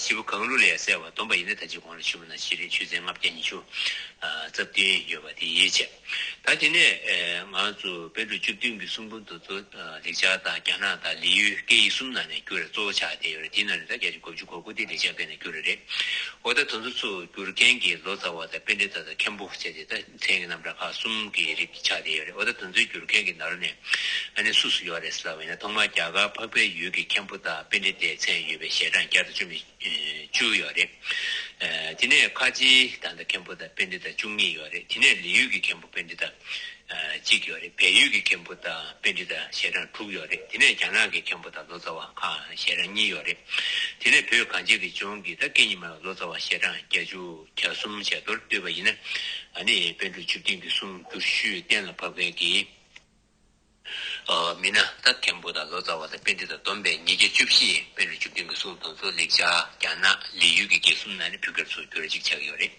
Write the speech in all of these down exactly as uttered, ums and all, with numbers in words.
སྐྱེས་བུ་གང་རུང་ལས་གསལ་བ་བསྡོམས་པ་ཡིན་ན། ད་ཅི་གོང་ལ་ཞུས་པ་ནང་བཞིན་རེད། ཆོས་ཚན་ལྔ་བརྒྱ་ཉི་ཤུ་རྩ་བདུན་ཡོད་པ་དེ་ཡིན་བྱས། ད་དེ་ནས་ང་ཚོ་པཎ་གྲུབ་བཅུ་བདུན་གྱི་གསུང་འབུམ་དེ་ཚོ་ལེགས་སྦྱར་དང་རྒྱ་ནག་དང་ལི་ཡུལ་སྐད་ཡིག་གསུམ་ནང་ནས་བསྒྱུར་བའི་གཙོ་བོ་ཆགས་བསྡད་ཡོད་རེད། དེའི་ནང་ནས་ད་བརྒྱ་ཆ་དགུ་བཅུ་གོ་དགུ་དེ་ལེགས་སྦྱར་སྐད་ནས་བསྒྱུར་བ་རེད། འོ་ད་དེ་ཚོ་ཚུར་བསྒྱུར་མཁན་གྱི་ལོ་ཙཱ་བ་དང་པཎྜི་ཏ་དང་མཁན་པོ་བྱས་ཏེ་ད་མཚན་གྱི་རྣམ་གྲངས་ཁག་གསུམ་གྱི་རིགས་ཆགས་བསྡད་ཡོད་རེད། འོ་ད་དེ་ཚོའི་བསྒྱུར་མཁན་གྱི་ནང་ནས་ཨ་ནི་སུ་སུ་ཡོད་རེད་ཟེར་ལབ་པ་ཡིན་ན། ཐོག་མར་རྒྱ་གར་འཕགས་པའི་ཡུལ་གྱི་མཁན་པོ་དང་པཎྜི་ཏས་མཚན་ཡོད་པའི་ཞལ་གྲངས་བརྒྱ་དང་བཅུ་མེད་བཅུ་ཡོད་རེད། དེ་ནས་ཁ་ཆེའི་ད་ལྟ་མཁན་པོ་དང་པཎྜི་ཏ་བཅུ་གཉིས་ཡོད་རེད། དེ་ནས་ལི་ཡུལ་གྱི་མཁན་པོ་པཎྜི་ཏ་གཅིག་ཡོད་རེད། བལ་ཡུལ་གྱི་མཁན་པོ་དང་པཎྜི་ཏ་ཞལ་གྲངས་དྲུག་ཡོད་རེད། དེ་ནས་རྒྱ་ནག་གི་མཁན་པོ་དང་ལོ་ཙཱ་བ་ཁག་ཞལ་གྲངས་གཉིས་ཡོད་རེད། དེ་ནས་བོད་གངས་ཅན་གྱི་ལྗོངས་ཀྱི་ད་སྐད་གཉིས་སྨྲ་བའི་ལོ་ཙཱ་བ་ཞལ་གྲངས་བརྒྱད་ཅུ་གྱ་གསུམ་བྱས་མདོར་བསྡུས་པ་ཡིན་ན། ཨ་ནི་པཎ་གྲུབ་བཅུ་བདུན་གྱི་གསུང་བསྒྱུར་ཞུས་གཏན་ལ་ཕབ་མཁན་གྱི་ཨ་མི་སྣ་ད་མཁན་པོ་དང་ལོ་ཙཱ་བ་དང་པཎྜི་ཏ་བསྡོམས་པས་ཉིས་བརྒྱ་བཅུ་བཞི། པཎ་གྲུབ་བཅུ་བདུན་གྱི་གསུང་དེ་ཚོ་ལེགས་སྦྱར་རྒྱ་ནག་ལི་ཡུལ་གྱི་སྐད་གསུམ་ནང་ནས་བོད་སྐད་ཚུར་བསྒྱུར་བ་ཅིག་ཆགས་ཀྱི་ཡོད་རེད།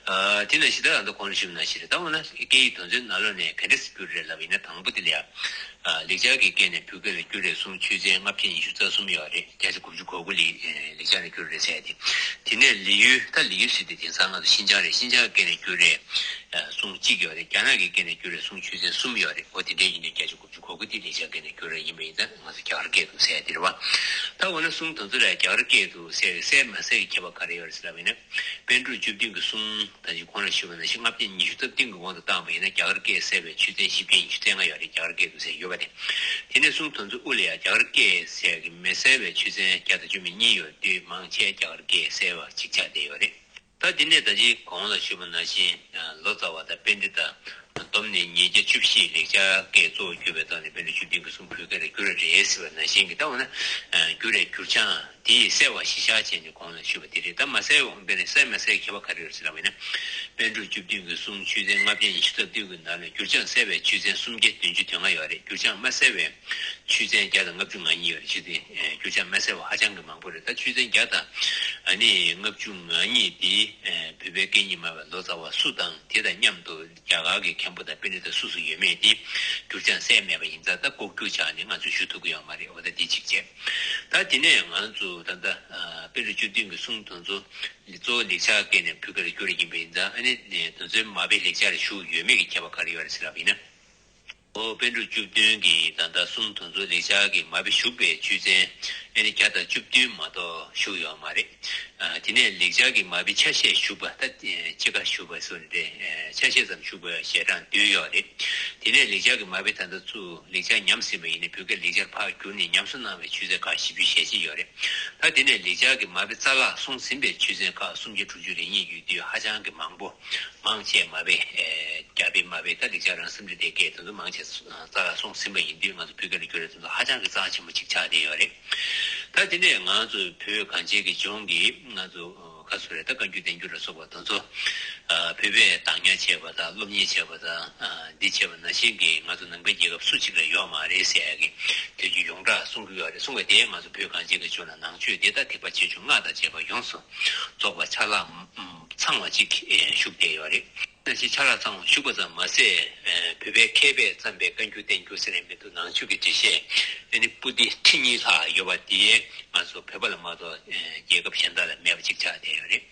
ཨ་དེ་ནང་བཞིན་ད་ད་ལྟ་གོང་ལ་ཞུས་པ་ནང་བཞིན་རེད། ད་འོ་ན་སྐད་ཡིག་དེ་ཚོའི་ནང་ལོགས་ནས་ག་འདྲས་སེ་བསྒྱུར་རེད་ལབ་ཡིན་ན། དང་པོ་དེ་ལ་ཡ་ཨ་ལེགས་སྦྱར་གྱི་སྐད་ནས་བོད་སྐད་ལ་བསྒྱུར་རེད་གསུང་ཆོས་ཚན་ལྔ་བརྒྱ་ཉི་ཤུ་རྩ་གསུམ་ཡོད་རེད། བརྒྱ་ཆ་དགུ་བཅུ་གོ་དགུ་ལེགས་ལེགས་སྦྱར་ནས་བསྒྱུར་རེད་ཟེར་ཏེ། དེ་ནས་ལི་ཡུལ། ད་ལི་ཡུལ་ཟེར་དུས་དེང་སང་ང་ཚོ་ཤིན་ཅང་རེད། ཤིན་ཅང་སྐད་ནས་བསྒྱུར་རེད་གསུང་གཅིག་ཡོད་རེད། རྒྱ་ནག་གི་སྐད་ནས་བསྒྱུར་རེད་གསུང་ཆོས་ཚན་གསུམ་ཡོད་རེད། འོ་དེ་འདྲའི་ཡིན་ནའི་བརྒྱ་ཆ་དགུ་བཅུ་གོ་དགུ་དེ་ལེགས་སྦྱར་སྐད་ནས་བསྒྱུར་རེད་ཡིན་པ་ཡིན་ཙང་ང་ཚོ་རྒྱ་གར་སྐད་དུ་གསལ་དེ་རེད་བ། ད་འོ་ན་གསུང་དེ་ཚོ་ལ་རྒྱ་གར་སྐད་དུ་གསལ་གསལ་མ་གསལ་གྱི་ཁྱད་པར་ག་རེ་ཡོད་རེད་ཟེར་ལབ་པ་ཡིན་ན། པཎ་གྲུབ་བཅུ་བདུན་གྱི་གསུང་ད་ཅི་གོང་ལ་ཞུས་པ་ནང་བཞིན་ལྔ་བརྒྱ་ཉི་ཤུ་རྩ་བདུན་གྱི་དབང་དུ་བཏང་བ་ཡིན་ན། རྒྱ་གར་སྐད་གསལ་བའི་ཆོས་ཚན་བཞི་བརྒྱ་ཉི་ཤུ་རྩ་ལྔ་ཡོད་རེད། རྒྱ་གར་སྐད་དུ་གསལ་ཡོད་པ་དེ། དེ་ནས་གསུང་དེ་ཚོ་དབུ་ལ་ཡང་རྒྱ་གར་སྐད་གསལ་གྱི་མི་གསལ་བའི་ཆོས་ཚན་བརྒྱ་དང་བཅུ་མེད་གཉིས་ཡོད་དུས་མང་ཆེ་རྒྱ་གར་སྐད་གསལ་བ་གཅིག་ཆགས་བསྡད་ཡོད་རེད། ད་འདི་ནས་ད་ཅི་གོང་ལ་ཞུས་པ་ནང་བཞིན་ལོ་ཙཱ་བ་དང་པཎྜི་ཏ་བསྡོམས་ནས་ཉིས་བརྒྱ་བཅུ་བཞི་ལེགས་སྦྱར་སྐད་གཙོ་བོ་གྱུར་པའི་ཐོག་ནས་པཎ་གྲུབ་བཅུ་བདུན་གྱི་གསུང་བོད་སྐད་ལ་བསྒྱུར་བ་རེད་ཟེར་བ་ནང་བཞིན་གྱི། ད་འོ་ན་བསྒྱུར་བའི་བསྒྱུར་བྱང་དེ་ཡི་གསལ་བ་གཞི་བཞག་བྱས་ནས་གོང་ལ་ཞུས་པ་དེ་རེད། ད་མ་གསལ་བ་དཔེར་ན་གསལ་མ་གསལ་ཁྱད་པར་ག་རེ་ཡོད་ཟེར་ལབ་པ་ཡིན་ན། པཎ་གྲུབ་བཅུ་བདུན་གྱི་གསུང་ཆོས་ཚན་ལྔ་བརྒྱ་ཉི་ཤུ་རྩ་བདུན་གྱི་ནང་ནས་བསྒྱུར་བྱང་གསལ་བའི་ཆོས་ཚན་སུམ་བརྒྱ་བདུན་ཅུ་དོན་ལྔ་ཡོད་རེད། བསྒྱུར་བྱང་མ་གསལ་བའི་ཆོས་ཚན་བརྒྱ་དང་ལྔ་བཅུ་ང་གཉིས་ཡོད་རེད། ཆོས་ཚན་བསྒྱུར་བྱང་མ་གསལ་བ་ཧ་ཅང་གི་མང་པོ་རེད། ད་ཆོས་ཚན་བརྒྱ་དང་ཨ་ནི་ལྔ་བཅུ་ང་གཉིས་དེ་བོད་པའི་སྐད་གཉིས་སྨྲ་བའི་ལོ་ཙཱ་བ་སུ་དང་དེ་དང་མཉམ་དུ་རྒྱ་གར་གྱི་མཁན་པོ་དང་པཎྜི་ཏ་སུ་སུ་ཡོད་མེད་དེ་བསྒྱུར་བྱང་གསལ་མེད་པ་ཡིན་ཙང་ད་ལྐོག་གྱུར་ཆགས་ནས་ང་ཚོས་ཞུ་ཐུབ་ཀྱི་ཡོད་མ་རེད། འོ་ད་དེ་གཅིག་བྱས། ད་དེ་ནས་ང་ཚོ་ད་ལྟ་པཎ་གྲུབ་བཅུ་བདུན་གྱི་གསུང་དེ་ཚོ་གཙོ་བོ་ལེགས་སྦྱར་སྐད་ནས་བོད་སྐད་ལ་བསྒྱུར་ཡིན་པ་ཡིན་ཙང་། ཨ་ནི་དེ་ཚོའི་མ་དཔེ་ལེགས་སྦྱར་ལ་བཞུགས་ཡོད་མེད་ཀྱི་ཁྱད་པར་ག་རེ་ཡོད་རེད་ཟེར་ལབ་པ་ཡིན་ན། འོ་པཎ་གྲུབ་བཅུ་བདུན་གྱི་ད་ལྟ་གསུང་དེ་ཚོ་ལེགས་སྦྱར་གྱི་མ་དཔེ་བཞུགས་པའི་ཆོས་ཚན་ཨ་ནི་བརྒྱ་དང་བཅུ་བདུན་མ་གཏོགས་བཞུགས་ཡོད་མ་རེད། ཨ་དེ་ནས་ལེགས་སྦྱར་གྱི་མ་དཔེ་ཆ་ཤས་བཞུགས་པ། ད་ཕྱེད་ཀ་བཞུགས་པ་སོགས་ནི་རེད། ཆ་ཤས་ཙམ་བཞུགས་པའི་ཞལ་གྲངས་བདུན་ཡོད་རེད། དེ་ནས་ལེགས་སྦྱར་གྱི་མ་དཔེ་ད་ལྟ་ཚུར་ལེགས་སྦྱར་ཉམས་ཟིན་པ་ཡིན་ན་བོད་སྐད་ལེགས་སྦྱར་ཕར་བསྒྱུར་ནས་ཉམས་གསོ་གནང་བའི་ཆོས་ཚན་ཁག་བཞི་བཅུ་ཞེ་གཅིག་ཡོད་རེད། ད་དེ་ནས་ལེགས་སྦྱར་གྱི་མ་དཔེ་རྩ་ལག་སོང་ཟིན་པའི་ཆོས་ཚན་ཁག་སུམ་བརྒྱ་དྲུག་ཅུ་རེ་གཉིས་ཡོད་དུས་ཧ་ཅང་གི་མང་པོ། མང་ཆེ་མ་དཔེ་རྒྱ་དཔེ་མ་དཔེ་ད་ལེགས་སྦྱར་རང་སེམས་འགྲེལ་དེ་སྐད་དེ་ཚོ་མང་ཆེ་རྩ་ལག་སོང་ཟིན་པ་ཡིན་དུས་ང་ཚོ་བོད་སྐད་ལ་བསྒྱུར་བའི་དུས་ཚོད་ཧ་ཅང་གི་རྩ་ཆེན་པོ་ཅིག་ཆགས་བསྡད་ཡོད་རེད། ད་དེ་ནས་ང་ཚོ་བོད་གངས་ཅན་གྱི་ལྗོངས་ཀྱི་ང་ཚོ་ཁ་སོ་རེད། ད་བཀའ་འགྱུར་བསྟན་འགྱུར་ལ་སོགས་པ་དེ་ཚོ་བོད་པས་བདག་ཉར་བྱས་པ་དང་སློབ་གཉེར་བྱས་པ་དང་འདི་བྱས་པ་ནང་བཞིན་གྱི་ང་ཚོ་ནང་པའི་རྒྱལ་ཁབ་སུ་གཅིག་ལ་ཡོད་མ་རེད་ཟེར་ཡ་གི་དེ་ཚོ་ཡོངས་གྲགས་གསུང་གི་ཡོད་རེད། གསུང་བ་དེ་ང་ཚོ་བོད་གངས་ཅན་གྱི་ལྗོངས་ལ་ནང་ཆོས་དེ་ད་ཐེག་པ་ཆེ་ཆུང་སྔགས་དང་བཅས་པ་ཡོངས་སུ་རྫོགས་པ་ཆ་ལག་ཚང་བ་གཅིག་བཞུགས་བསྡད་ཡོད་རེད། ནང་བཞིན་ཆ་ལག་ཚང་བ་བཞུགས་པ་ཙམ་མ་ཟད། བོད་པའི་མཁས་པས་བརྩམས་པའི་བཀའ་འགྱུར་བསྟན་འགྱུར་ཟེར་ཡ་མི་འདུག་ནང་ཆོས་ཀྱི་འགྲེལ་བཤད་ཨ་ནི་པོ་ཏི་ཁྲི་གཉིས་ལྷག་ཡོད་པ་དེ་ང་ཚོ་བོད་པ་ལ་མ་གཏོགས་རྒྱལ་ཁབ་གཞན་དག་ལ་མེད་པ་ཅིག་ཆགས་བསྡད་ཡོད་རེད།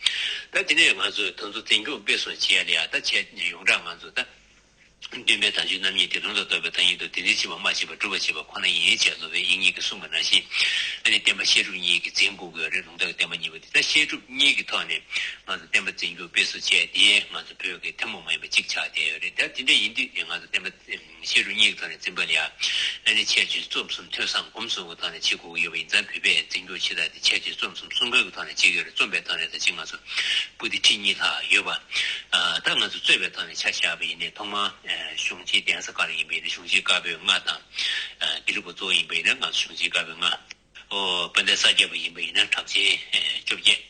ད་དེ་ནས་ང་ཚོས་དེ་ཚོ་འཛིན་སྐྱོང་སྤེལ་གསུམ་བྱེད་ཡ་ལ་ཡ་ད་ཆེད་ཡོངས་གྲགས་ང་ཚོ་ད། འདུན་པའི་བདག་འཛིན་རྣམ་གཉིས་ཏེ། ལུང་དང་རྟོགས་པའི་བདག་ཉིད་དོ། དེ་འདྲའི་བྱེད་པ་སྨྲ་བྱེད་པ་སྒྲུབ་པར་བྱེད་པ་ཁོ་ན་ཡིན་ཞེས་སློབ་དཔོན་དབྱིག་གཉེན་གྱིས་གསུངས་པ་ནང་བཞིན། ཨ་ནི་བསྟན་པ་བཤད་སྒྲུབ་གཉིས་ཀྱིས་འཛིན་དགོས་ཀྱི་ཡོད་རེད། ལུང་དང་བསྟན་པ་གཉིས་པོ་དེ། ད་བཤད་སྒྲུབ་གཉིས་ཀྱི་ཐོག་ནས་ང་ཚོ་བསྟན་པ་འཛིན་སྐྱོང་སྤེལ་གསུམ་བྱས་ཏེ་ང་ཚོ་བོད་ཀྱི་ཐུན་མོང་མ་ཡིན་པ་གཅིག་ཆགས་བསྡད་ཡོད་རེད། ད་དེ་འདྲ་ཡིན་དུས་ང་ཚོ་བསྟན་པ་བཤད་སྒྲུབ་གཉིས་ཀྱི་ཐོག་ནས་འཛིན་པ་ལ་ཡ། ཨ་ནི་ཁྱད་ཆོས་རྩོམ་གསུམ་ཐོས་བསམ་སྒོམ་གསུམ་གྱི་ཐོག་ནས་བྱེད་དགོས་ཀྱི་ཡོད་པ་ཡིན་ཙང་། བོད་པས་འཛིན་སྐྱོང་བྱེད་སྟངས་དེ་ཁྱད་ཆོས་རྩོམ་གསུམ་གསུང་སྐབས་ཀྱི་ཐོག་ནས་བྱེད་ཀྱི་ཡོད་རེད། རྩོམ་པའི་ཐོག་ནས་ད་ཅི་ང་ཚོ་པོ་ཏི་ཁྲི་གཉིས་ལྷག་ཡོད་པ། ཨ་ད་ང་ཚོ་རྩོད་པའི་ཐོག་ནས་ཆ་བཞག་པ་ཡིན་ནའི་ཐོག་མར་གཞུང་ཆེན་གདན་ས་ཁག་ལ་ཡིན་པ་ཡིན་ན་གཞུང་ཆེན་བཀའ་པོད་ལྔ་དང་། དགེ་ལུགས་པ་གཙོ་བོ་ཡིན་པ་ཡིན་ན་ང་ཚོ་གཞུང་ཆེན་བཀའ་པོད་ལྔ། ཨོ་དཔལ་ལྡན་ས་སྐྱ་པ་ཡིན་པ་ཡིན་ན་གྲགས་ཆེན་བཅོ་བརྒྱད།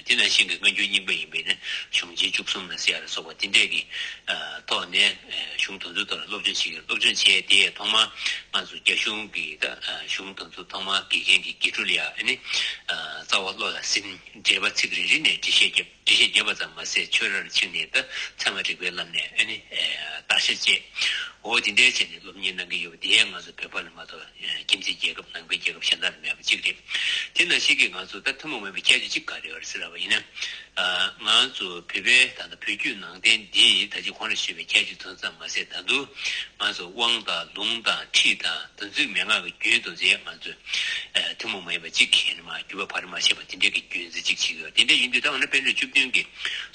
དེ་ནང་བཞིན་གྱི་སྔ་འགྱུར་རྙིང་པ་ཡིན་པ་ཡིན་ན་གཞུང་ཆེན་བཅུ་གསུམ་ལ་ཟེར་ཡ་ལ་སོགས་པ་དེ་འདྲས་ཀྱི་ཐོག་ནས་གཞུང་དེ་ཚོའི་ཐོག་ལ་སློབ་སྦྱོང་བྱེད་ཀྱི། སློབ་སྦྱོང་བྱས་ཏེ་ཐོག་མར་ང་ཚོ་རྒྱ་གཞུང་གི་ད་གཞུང་དེ་ཚོ་ཐོག་མར་དགེ་རྒན་གྱིས་དགེ་ཕྲུག་ལ་ཡ་ཨ་ནི་རྩ་བ་བློ་ལ་ཟིན། འགྲེལ་པ་ཚིག་རེ་རེ་ནས་འགྲེལ་བཤད་བརྒྱབ། འགྲེལ་བཤད་བརྒྱབ་པ་ཙམ་མ་ཟད་ཆོས་རར་ཕྱིན་ནས་ད་ཚད་མ་རིག་པའི་ལམ་ནས་ཨ་ནི་བརྡར་ཤ་བཅད། འོ་དེ་འདྲའི་བྱས་ནས་སློབ་གཉེར་གནང་གི་ཡོད་པ་དེ་ཡང་ང་ཚོ་བོད་པ་ལ་མ་གཏོགས་ཁྱིམ་མཚེས་རྒྱལ་ཁབ་ནང་པའི་རྒྱལ་ཁབ་གཞན་དག་ལ་མེད་པ་གཅིག་རེད། དེ་ནང་བཞིན་གྱི་ང་ཚོ་ད་ཐུན་མོང་མ་ཡིན་པའི་ཁྱད་ཆོས་གཅིག་ག་རེ་ཡོད་རེད་ཟེར་ལབ་པ་ཡིན་ན། ཨ། ང་ཚོ་བོད་པའི་ད་ལྟ་བོད་བརྒྱུད་ནང་བསྟན་འདི་ད་ཅི་གོང་ལ་ཞུས་པའི་ཁྱད་ཆོས་དེ་ཙམ་མ་ཟད། ད་དུང་ང་ཚོ་དབང་དང་ལུང་དང་ཁྲིད་དང་དེ་ཚོའི་མན་ངག་གི་རྒྱུན་དེ་ཚོ་ཡང་ང་ཚོས་ཨ། ཐུན་མོང་མ་ཡིན་པ་གཅིག་གིས་མ་བརྒྱུད་པ་བར་མ་ཆད་པ་དེ་འདྲའི་གི་རྒྱུན་འཛིན་གཅིག་བྱེད་ཀྱི་ཡོད། དེ་འདྲ་ཡིན་དུས་ད་འོ་ན་པཎ་གྲུབ་བཅུ་བདུན་གྱི་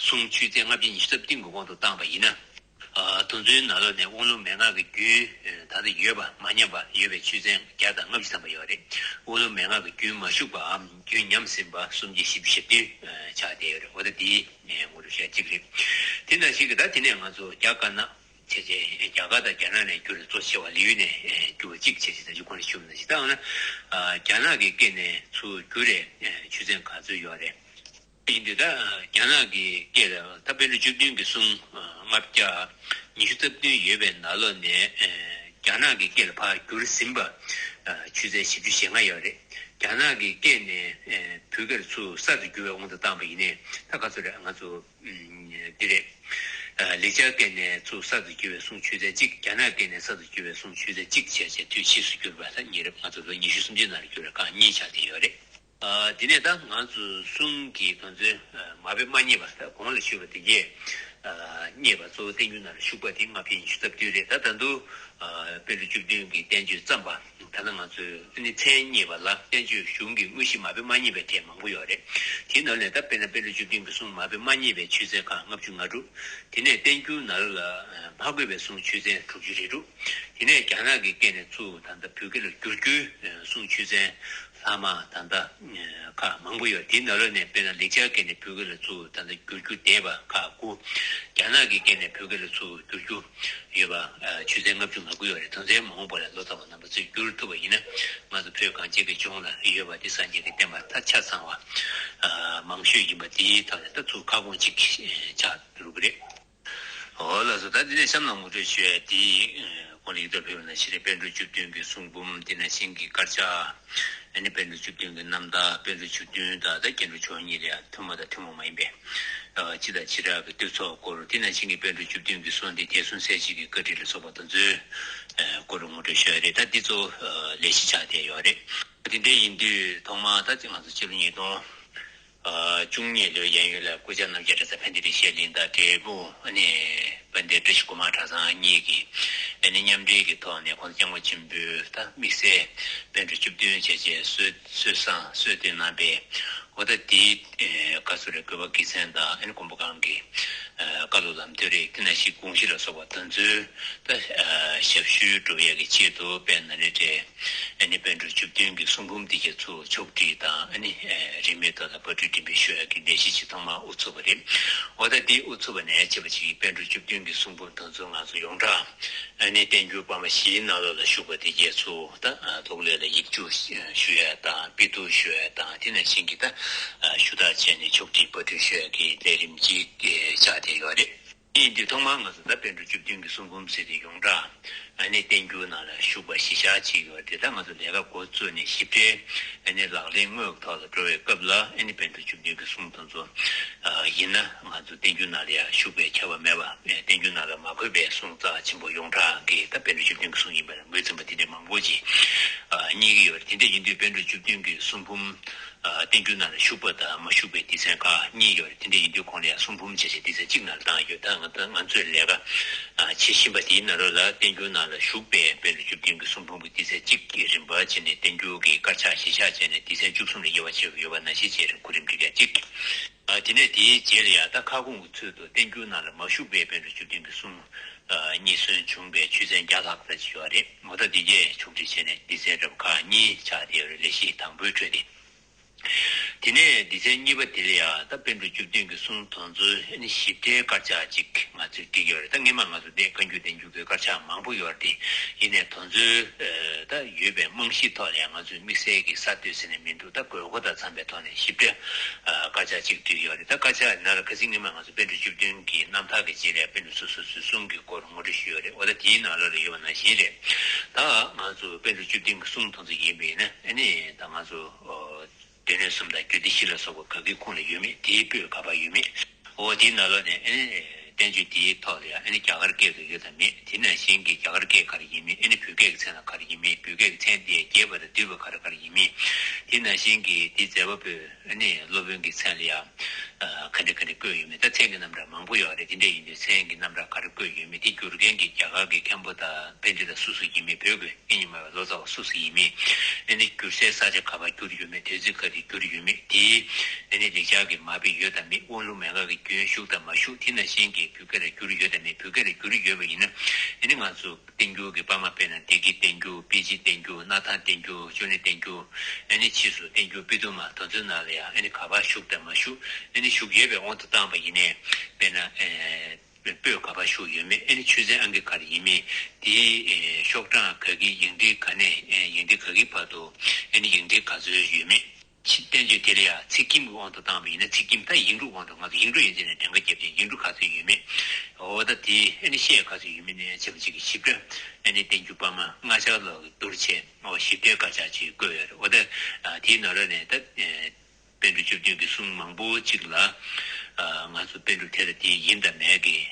གསུང་ཆོས་ཚན་ལྔ་བརྒྱ་ཉི་ཤུ་རྩ་བདུན་གྱི་དབང་དུ་བཏང་བ་ཡིན་ན། ཨ། དེ་ཚོའི་ནང་ལོགས་ནས་དབང་ལུང་མན་ངག་གི་རྒྱུན་ད་ལྟ་ཡོད་པ་མ་ཉམས་པ་ཡོད་པའི་ཆོས་ཚན་བརྒྱ་དང་ལྔ་བཅུ་ཐམ་པ་ཡོད་རེད། དབང་ལུང་མན་ངག་གི་རྒྱུན་མ་ཞུགས་པའམ་རྒྱུན་ཉམས་ཟིན་པ་སུམ་བརྒྱ་བཞི་བཅུ་ཞེ་བདུན་ཆགས་བསྡད་ཡོད་རེད། འོ་ད་དེའི་ངོ་སྤྲོད་བྱས་གཅིག་རེད། དེ་ནང་བཞིན་གྱི་ད་དེ་ནས་ང་ཚོ་རྒྱ་དཀར་ནག་བྱས་རྗེས་རྒྱ་གར་དང་རྒྱ་ནག་ནས་བསྒྱུར་རེད། གཙོ་ཆེ་བ་ལི་ཡུལ་ནས་བསྒྱུར་བ་གཅིག་བྱས་རྗེས་ད་ཅི་གོང་ནས་ཞུས་པ་ནང་བཞིན་ད་འོ་ན་རྒྱ་ནག་གི་སྐད་ནས་ཚུར་བསྒྱུར་རེད། ཆོས་ཚན་ག་ཚོད་ཡོད་རེད། ཡིན་དུས་ད་རྒྱ་ནག་གི་སྐད་ལ་ད་པཎ་གྲུབ་བཅུ་བདུན་གྱི་གསུང་ལྔ་བརྒྱ་ཉི་ཤུ་རྩ་བདུན་ཡོད་པའི་ནང་ལོགས་ནས་རྒྱ་ནག་གི་སྐད་ལ་ཕར་བསྒྱུར་ཟིན་པ་ཆོས་ཚན་བཞི་བཅུ་ཞེ་ལྔ་ཡོད་རེད། རྒྱ་ནག་གི་སྐད་ནས་བོད་སྐད་ལ་ཚུར་གསར་དུ་བསྒྱུར་བའི་དབང་དུ་བཏང་པ་ཡིན་ནའི་ད་ག་ཚོད་རེད། ང་ཚོ་འདི་རེད། ལེགས་སྦྱར་སྐད་ནས་ཚུར་གསར་དུ་བསྒྱུར་བའི་གསུང་ཆོས་ཚན་གཅིག་རྒྱ་ནག་སྐད་ནས་གསར་དུ་བསྒྱུར་བའི་གསུང་ཆོས་ཚན་གཅིག་བྱས་བྱས་དུས་ཕྱིས་སུ་བསྒྱུར་བ་ད་གཉིས་རེད། ང་ཚོ་ལོ་ཉི་ཤུ་སུམ་ཅུ་ནང་ལ་བསྒྱུར་བའི་སྒང་གཉིས་ཆགས་བསྡད་ཡོད་རེད། ཨ། དེ་ནས་ད་ང་ཚོ་གསུང་གི་དོན་ཚན་མ་དཔེ་མ་རྙེད་པ་ད་གོང་ལ་ཞུས་པ་དེ་གས་རྙེད་པ་གཙོ་བོ་བསྟན་འགྱུར་ནང་ལ་བཞུགས་པ་དེ་ལྔ་བརྒྱ་ཉི་ཤུ་རྩ་བདུན་རེད། ད་ད་དུང་པཎ་གྲུབ་བཅུ་བདུན་གྱི་བསྟན་བཅོས་བརྩམས་པ་ད་ལྟ་ང་ཚོས་ཨ་ནི་མཚན་རྙེད་པ་ལ་བསྟན་བཅོས་གཞུང་གི་དངོས་གཞི་མ་དཔེ་མ་རྙེད་པའི་གྲས་མང་པོ་ཡོད་རེད། དེའི་ནང་ནས་ད་དཔེར་ན་པཎ་གྲུབ་བཅུ་བདུན་གྱི་གསུང་མ་དཔེ་མ་རྙེད་པའི་ཆོས་ཚན་ཁག་ལྔ་བཅུ་ང་དྲུག་དེ་ནས་བསྟན་འགྱུར་ནང་ལ་མ་བཀོད་པའི་གསུང་ཆོས་ཚན་དྲུག་ཅུ་རེ་དྲུག་དེ་ནས་རྒྱ་ནག་གི་སྐད་ནས་ཚུར་ད་ལྟ་བོད་སྐད་ལ་བསྒྱུར་རྒྱུའི་གསུང་ཆོས་ཚན་ལྷག་མ་ད་ལྟ་ཁག་མང་པོ་ཡོད། དེའི་ནང་ལོགས་ནས་དཔེར་ན་ལེགས་སྦྱར་སྐད་ནས་བོད་སྐད་ལ་ཚུར་ད་ལྟ་བསྒྱུར་རྒྱུ་བསྡད་པ་ཁག་དགུ། རྒྱ་ནག་གི་སྐད་ནས་བོད་སྐད་ལ་ཚུར་བསྒྱུར་རྒྱུ་ཡོད་པ་ཆོས་ཚན་ལྔ་བཅུ་ང་དགུ་ཡོད་རེད། དོན་ཚན་མང་པོ་ལ་བློ་ཐག་པ་རྣམ་པ་ཚོས་བསྒྱུར་ཐུབ་པ་ཡིན་ན་ང་ཚོ་བོད་གངས་ཅན་གྱི་ལྗོངས་ལ་ཡོད་པ་འདི་སངས་རྒྱས་ཀྱི་བསྟན་པ་ད་ཆ་ཚང་བ་མང་ཤོས་ཡིན་པ་འདིའི་ཐོག་ནས་ད་ཚུར་ཁ་སྐོང་གཅིག་ཆགས་འགྲོ་གི་རེད། འོ་ལགས་སོ། ད་འདི་ནས་གཤམ་ལ་ངོ་སྤྲོད་ཞུ་ཡ་དེ་གོང་ལ་ཡིག་ཐོག་ཕེབས་པ་ནང་བཞིན་རེད། པཎ་གྲུབ་བཅུ་བདུན་གྱི་གསུང་འབུམ་དེ་ནང་བཞིན་གྱི་དཀར་ཆག་ཨ་ནི་པཎ་གྲུབ་བཅུ་བདུན་གྱི་རྣམ་ཐར། པཎ་གྲུབ་བཅུ་བདུན་དང་ད་སྐྱབས་འགྲོ་མཆོག་གཉིས་ལ་ཡང་ཐུན་མོང་དང་ཐུན་མོང་མ་ཡིན་པའི་སྤྱི་དང་བྱེ་བྲག་གི་བསྟོད་ཚོགས་སྐོར། དེ་ནང་བཞིན་གྱི་པཎ་གྲུབ་བཅུ་བདུན་གྱི་གསུང་དེ་རྒྱལ་གསུང་གསལ་བྱེད་ཀྱི་བཀའ་ཁྲིད་ལ་སོགས་པ་དེ་ཚོའི་སྐོར་ངོ་སྤྲོད་ཞུ་ཡ་རེད། ད་འདི་ཚོ་ལས་གཞི་ཆགས་བསྡད་ཡོད་རེད། དེ་འདྲ་ཡིན་དུས་ཐོག་མར་ད་ང་ཚོ་ཕྱི་ལོ་ཉིས་སྟོང་བཅུ་གཉིས་ལོའི་གཡས་གཡོན་ལ་སྐུ་བཅར་རྣམ་རྒྱལ་གྲྭ་ཚང་ཕན་བདེ་བཀྲ་ཤིས་གླིང་དང་འབྲས་སྤུངས་ཨ་ནི་དཔལ་ལྡན་བཀྲ་ཤིས་སྒོ་མང་གྲྭ་ཚང་གཉིས་ཀྱིས་ཨ་ནི་མཉམ་འབྲེལ་གྱི་ཐོག་ནས་༸གོང་ས་༸སྐྱབས་མགོན་ཆེན་པོའི་ད་དམིགས་བསལ་པཎ་གྲུབ་བཅུ་བདུན་བྱས་རྗེས་སྲོལ་སྲོལ་བཟང་སྲོལ་གཏོད་གནང་པའི་འོ་ད་དེའི་བཀའ་ཟུར་རེད། དགོས་པ་དགེ་མཚན་དང་ཨ་ནི་མགོན་པོ་གང་གི་བཀའ་སློབ་ལམ་སྟོན་རེད། དེ་ནང་བཞིན་དགོངས་གཞི་ལ་སོགས་པ་དེ་ཚོའི་ད་ཞབས་ཞུ་སྒྲུབ་ཡས་ཀྱི་ཆེད་དུ་དཔལ་ནཱ་ལེནྡྲའི་ཨ་ནི་པཎ་གྲུབ་བཅུ་བདུན་གྱི་གསུང་འབུམ་འདི་གའི་ཚུར་ཕྱོགས་སྒྲིག་དང་ཨ་ནི་རིན་མེད་ཐོག་ལ་པར་སྐྲུན་འགྲེམས་སྤེལ་ཞུ་ཡག་གི་ལས་གཞི་ཅིག་ཐོག་མར་དབུ་ཚུགས་པ་རེད། འོ་ད་འདི་དབུ་ཚུགས་པ་ནས་བྱས་པ་ཅིག་པཎ་གྲུབ་བཅུ་བདུན་གྱི་གསུང་འབུམ་དེ་ཚོ་ང་ཚོ་ཡོངས་གྲགས་ཨ་ནི་བསྟན་འགྱུར་དཔར་མ་བཞིའི་ནང་ལོགས་ལ་བཞུགས་པ་དེ་གའི་ཚུར་ད་ལོགས་ལས་ལ་ཡིག་རྒྱུགས་ཞུ་ཡག་དང་དཔེ་བསྡུར་ཞུ་ཡག་དང་དེ་ནང་བཞིན་གྱི་ད་ཞུ་དག་བྱས་ནས་ཕྱོགས་སྒྲིག་པར་སྐྲུན་ཞུ་ཡག་གི་ལས་རིམ་ཅིག་ཆགས་བསྡད་ཡོད་རེད། ཡིན་དུས་ཐོག་མར་ང་ཚོ་ད་པཎ་གྲུབ་བཅུ་བདུན་གྱི་གསུང་འབུམ་ཟེར་དེ་ཡོངས་གྲགས་ཨ་ནི་བསྟན་འགྱུར་ནང་ལ་བཞུགས་པ་གཞི་བཞག་བྱས་ཡོད་དེ། ད་ང་ཚོ་ལས་ཀ་འགོ་བཙུགས་ནས་ཞིབ་ཕྲའི་ཨ་ནི་ལག་ལེན་དངོས་ཀྱི་ཐོག་ལ་འགྲོ་བའི་སྐབས་ལ་ཨ་ནི་པཎ་གྲུབ་བཅུ་བདུན་གྱི་གསུང་དེ་ཚོ་ཡིན་ན་ང་ཚོ་བསྟན་འགྱུར་ནང་ལ་ཡང་བཞུགས་པའི་ཁྱབ་པ་མེད་པ། བསྟན་འགྱུར་ནང་ལ་མ་འཁོད་པའི་གསུང་རྩ་ཆེན་པོ་ཡོངས་གྲགས་ཀྱི་ད་པཎ་གྲུབ་བཅུ་བདུན་གྱི་གསུང་ཡིན་པ་ལ་ངོས་འཛིན་པ་དེ་འདྲའི་མང་པོ་ཅིག་རྙེད་ཀྱི་ཡོད་རེད། དེ་འདྲ་ཡིན་དུས་པཎ་གྲུབ་བཅུ་བདུན་གྱི་གསུང་འབུམ་བསྟན་འགྱུར་ནང་ལ་བཞུགས་པ་དང་མ་བཞུགས་པའི་སྡེ་ཚན་ཁག་གཉིས་ཡོད་རེད། དེ་འདྲ་ཡིན་དུས་གོང་ལ་ཡང་གསུང་འབུམ་བྱས་བྱས་སྡེ་ཚན་གཅིག་ནང་ལ་བཏང་ཡོད། ད་ང་ད་ང་ཚོས་ལས་ཀ་བྱེད་བཞིན་པ་དེའི་ནང་ལོགས་ལ་བསྟན་འགྱུར་ནང་ལ་བཞུགས་པའི་པཎ་གྲུབ་བཅུ་བདུན་གྱི་གསུང་འབུམ་གྱི་སྡེ་ཚན་གཅིག་གི་རིམ་པ་བྱས་ནས་བསྟན་འགྱུར་གྱི་དཀར་ཆག་གཞི་བཞག་བྱས་ནས་སྡེ་ཚན་བཅུ་གསུམ་ལ་དབྱེ་བ་ཕྱེ་དགོས་ཡོད་པ་ནང་བཞིན་བྱས་རིམ་གོ་རིམ་སྒྲིག་ཡ་གཅིག་དེ་ནས་དེའི་རྗེས་ལ་ཡང་ད་ཁ་སྐོང་གི་ཚུལ་དུ་བསྟན་འགྱུར་ནང་ལ་མ་བཞུགས་པའི་པཎ་གྲུབ་བཅུ་བདུན་གྱི་གསུང་རྙེད་སོན་བྱུང་བའི་ཆོས་ཚན་བརྒྱ་ལྷག་ཙམ་ཞིག་ཡོད་རེད། འོ་ད་འདི་གས་ཕྱོགས་སྒྲིག་བྱས་ནས་སྡེ་ཚན་རབ་ཁག་གཉིས་ཆགས་བསྡད་ཡོད་རེད། ལས་གཞི་དང་པོའི་ཁྲོད་དེ། དེ་ནས་སྡེ་ཚན་གཉིས་པ་དེ་ལ་ཡང་ད་པཎ་གྲུབ་བཅུ་བདུན་གྱི་གསུང་དེ་ཚོ་ཨ་ནི་ཞིབ་ཕྲའི་དཀར་ཆག་ཅིག་ང་ཚོས་བསྒྲིགས་ཡོད་རེད། ད་སྔོན་མ་ང་ཚོ་འདི་བཀའ་འགྱུར་བསྟན་འགྱུར་གྱི་དཀར་ཆག་མང་པོ་ཡོད་རེད། དེ་ཡིན་ནའི་དེ་ཚོའི་ད་ཡོད་པའི་རྨང་གཞིའི་ཐོག་ལ་ཡང་ང་ཚོས་དམིགས་བསལ་གྱི་གསར་གཏོད་ཟེར་ནས་མི་འདུག་ད་དགོས་མཁོ་དང་འཚམ་པའི་ཐོག་ནས་ཞིབ་ཕྲའི་དཀར་ཆག་ཅིག་བསྒྲིགས་ཡོད་རེད། ད་དཀར་ཆག་ནང་ལ་ཁ་སང་སྔོན་མ་ང་ཚོ་པཎ་གྲུབ་བཅུ་བདུན་གྱི་རྣམ་ཐར་གྱི་རྗེས་ལ་པཎ་གྲུབ་སོ་སོ་སོའི་གསུང་གི་སྐོར་ངོ་སྤྲོད་ཞུས་ཡོད་རེད། འོ་ད་དེའི་ནང་ལོགས་ལ་ཡོད་པ་ནང་བཞིན་རེད། ད་ང་ཚོ་པཎ་གྲུབ་བཅུ་བདུན་གྱི་གསུང་དེ་ཚོ་ཡིན་པ་ཡིན་ན་ཨ་ནི་ད་ང་ཚོ་སྡེ་སྣོད་གསུམ་དང་རྒྱུད་སྡེ་བཞི་ལ་སོགས་པ་ག་གི་ཁོངས་ལ་ཡོད་མེད། དེའི་པོད་ག་པར་ཡོད་མེད། འོ་དེའི་ནང་ལོགས་ནས་ཨ་ནི་ བསྟན་བཅོས་དེའི་ཐོག་ལ་ཡང་ཨ་ནི་རྒྱ་གར་སྐད་དུ་ཡོད་དམ་མེད། དེ་ནང་བཞིན་གྱི་རྒྱ་གར་སྐད་ག་རེ་ཡིན་མིན། ཨ་ནི་བོད་སྐད་ཀྱི་མཚན་ལ་ག་རེ་ཡིན་མིན། བོད་སྐད་ཀྱི་མཚན་དེ་རྒྱས་པ་དང་བསྡུས་པ་ག་རེ་ག་རེ་ཡིན་མིན། དེ་ནང་བཞིན་གྱི་དེའི་མཛད་པ་པོའི་ཨ་ནི་སློབ་དཔོན་གྱི་མཚན་ལ་ཡང་ག་འདྲ་ག་འདྲ་བཀོད་ཡོད་མེད། ད་མཚན་གྱི་རྣམ་གྲངས་མང་པོ་ཡོད་རེད། དེ་འདྲ་ཡིན་དུས་མཚན་གྱི་རྣམ་གྲངས་ག་རེ་བཀོད་ཡོད་མེད། དེ་བསྒྱུར་མཁན་གྱི་རྒྱ་གར་གྱི་མཁན་པོ་དང་པཎྜི་ཏ་སུ་སུ་ཡིན་མིན། བོད་ཀྱི་ཨ་ནི་མ་ལོ་ཙཱ་བ་སུ་སུ་ཡིན་མིན། ཨ་ནི་བསྒྱུར་སའི་ས་ཆ་ག་པར་བསྒྱུར་ཡོད་མེད། དུས་ཚོད་ག་དུས་བསྒྱུར་ཡོད་མེད། དེའི་ཨ་ནི་ལེགས་སྦྱར་གྱི་མ་དཔེ་ཡོད་དམ་མེད། དབང་ལུང་མན་ངག་གི་རྒྱུན་ཞུགས་དམ་མ་ཞུགས། དེ་ནང་བཞིན་གྱི་བོད་སྐད་ལ་བསྒྱུར་ཡོད་དམ་མེད། བོད་སྐད་ལ་བསྒྱུར་ཡོད་པ་ཡིན་ན་ཨ་ནི་ང་ཚོ་བསྟན་འགྱུར་གྱི་པར་མ་དཔེར་ན་བདེ་སྐྱིད་བསྟན་འགྱུར། དཔེ་སྤྱིད་བསྟན་འགྱུར། སྣར་ཐང་བསྟན་འགྱུར། ཅོ་ནེ་བསྟན་འགྱུར། ཨ་ནི་ཕྱིས་སུ་བསྟན་འགྱུར་པོད་དུ་མ་དེ་ཚོའི་ནང་ལ་ཡང་ཨ་ནི་ག་པར་ཞུགས་དམ་མ་ཞུགས། ཨ་ནི་ཞུགས་ཡོད་པའི་དབང་དུ་བཏང་བ་ཡིན་ནའི་དཔེར་ན་ཨེ། པོད་ག་པར་ཞུགས་ཡོད་མེད། ཨ་ནི་ཆོས་ཚན་ཨང་ཀི་ག་རེ་ཡིན་མིན། དེའི་ཤོག་གྲངས་ག་གི་ཡིག་འབྲེལ་ག་ནས་ཡིག་འབྲེལ་ག་གི་བར་དུ་ཨ་ནི་ཡིག་འབྲེལ་ག་ཚོད་ཡོད་མེད། ཕྱི་བསྟན་བཅོས་དེ་ལ་ཡང་ཚེག་ཁྱིམ་གྱི་དབང་དུ་བཏང་བ་ཡིན་ན་ཚེག་ཁྱིམ། ད་ཡིག་འབྲུ་དབང་དུ་ང་ཚོ་ཡིག་འབྲུ་ཡན་ཆད་ནས་འགྲེམས་ཀ་བརྒྱབ་སྟེ་ཡིག་འབྲུ་ག་ཚོད་ཡོད་མེད། འོ་ད་དེ་ཨ་ནི་ཤད་ག་ཚོད་ཡོད་མེད་ནས་བྱས་པ་ཅིག་གི་ཞིབ་ཕྲ་ཨ་ནི་བསྟན་འགྱུར་པར་མ་ལྔ་ཆར་ལོག་གི་བསྡུར་བྱས། འོ་ཞིབ་ཕྲའི་དཀར་ཆག་ཅིག་བཀོད་ཡོད་རེད། འོ་ད་དེའི་ནང་ལོགས་ནས་ད། པཎ་གྲུབ་བཅུ་བདུན་གྱི་གསུང་མང་པོ་ཅིག་ལ། ང་ཚོ་པཎ་གྲུབ་དེ་ལ་དེ་ཡིན་དང་མེད་ཀྱི་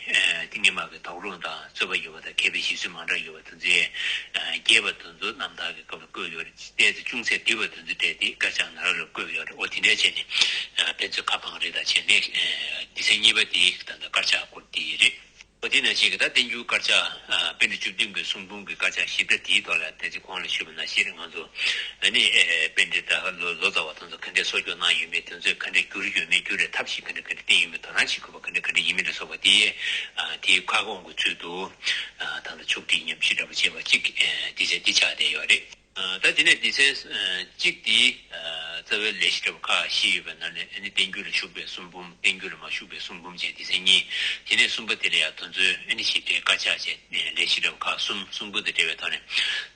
ཏིང་ངེ་མ་གི་དོགས་སློང་དང་རྩོད་པ་ཡོད་པ་དང་མཁས་པའི་བཞེད་ཚུལ་མང་དྲགས་ཡོད་པ་དེ་ཚོའི་རྒྱས་པ་དེ་ཚོ་རྣམ་ཐར་གྱི་སྐབས་ལ་བཀོད་ཡོད་རེད། ཏོག་ཙམ་ཅུང་ཟད་བསྡུས་པ་དེ་ཚོ་སྤྲད་དེ་དཀར་ཆག་ནང་ལ་བཀོད་ཡོད་རེད། འོ་དེ་འདྲ་བྱས་ནས་ཕན་ཚུན་ཁ་འཕང་རེད། ད་བྱས་ནས་སྡེ་ཚན་གཉིས་པ་དེ་ད་ལྟ་དཀར་ཆག་སྐོར་དེ་རེད། འོ་དེ་ནང་བཞིན་གྱི་ད་བསྟན་འགྱུར་དཀར་ཆག་ཨ། པཎ་གྲུབ་བཅུ་བདུན་གྱི་གསུང་འབུམ་གྱི་དཀར་ཆག་ཞིབ་ཕྲ་དེའི་ཐོག་ལ་ད་ཅི་གོང་ལ་ཞུས་པ་ནང་བཞིན་ང་ཚོ་ཨ་ནི་ཨེ། པཎ་གྲུབ་དང་ལོ་ལོ་ཙཱ་བ་དེ་ཚོ་ག་འདྲས་གསོག་འཇོག་གནང་ཡོད་མེད། དེ་ཚོས་ག་འདྲས་བསྒྱུར་ཡོད་མེད། བསྒྱུར་བའི་ཐབས་ཤེས་ག་འདྲས་ག་འདྲས་བསྟེན་ཡོད་མེད། དོ་སྣང་བྱེད་དགོས་པ་ག་འདྲས་ག་འདྲས་ཡིན་མིན་ལ་སོགས་པ་དེ་ཨ། དེའི་ཁ་སྐོང་གི་ཚུལ་དུ་ཨ། ད་ལྟ་ཕྱོགས་སྒྲིག་ཉམས་ཞིབ་འདྲ་པོ་བྱས་པ་གཅིག་ཨ། དེ་བྱས་དེ་ཆགས་བསྡད་ཡོད་རེད། ད་དེ་ནས་སྡེ་ཚན་གཅིག་དེ་རྩ་བའི་ལས་གཞི་འདྲ་པོ་ཁག་བཞི་ཡོད་པའི་ནང་ནས་ཨ་ནི་བསྟན་འགྱུར་ལ་ཞུགས་པའི་གསུང་འབུམ། བསྟན་འགྱུར་ལ་མ་ཞུགས་པའི་གསུང་འབུམ་བཅས་སྡེ་ཚན་གཉིས། དེ་ནས་གསུམ་པ་དེ་ལ་ཡང་དེ་ཚོའི་ཨ་ནི་ཞིབ་ཕྲའི་དཀར་ཆག་བཅས་ལས་གཞི་འདྲ་པོ་ཁག་གསུམ། གསུང་འབུམ་དང་འབྲེལ་བའི་ཐོག་ནས།